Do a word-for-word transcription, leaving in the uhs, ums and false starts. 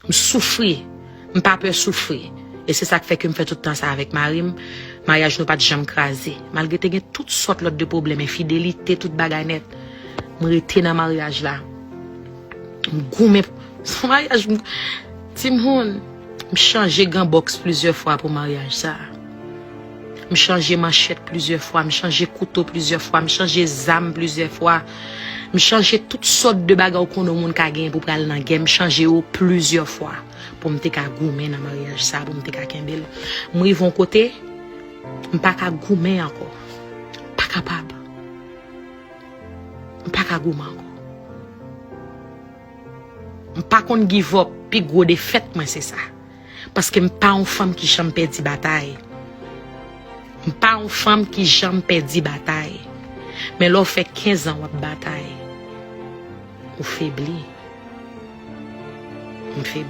M soufri. M pa pè soufri. E se sa k fè ke m fè tout tan sa avèk mari m. Maryaj nou pa t janm kraze. Malgre te gen tout sòt lòt de pwoblèm, enfidelite, tout bagay nèt. M rete nan maryaj la. M goumen. Maryaj, m, timoun, m chanje gan bòks plizyè fwa pou maryaj sa. M chanje manchèt plizyè fwa, m chanje kouto plizyè fwa, m chanje zam plizyè fwa. M chanje tout sòt de bagay ou konnen yon moun ka genyen pou pral nan gè, m chanje yo plizyè fwa pou m te ka goumen nan maryaj sa, pou m te ka kenbe l. M rive yon kote, m pa ka goumen ankò. M pa kapab. M pa ka goumen ankò. M pa konn give up, pi gwo defèt mwen se sa. Paske m pa yon fanm ki janm pèdi batay. M pa yon fanm ki janm pèdi batay. Men lè w fè kenz an w ap batay, ou febli. M febli.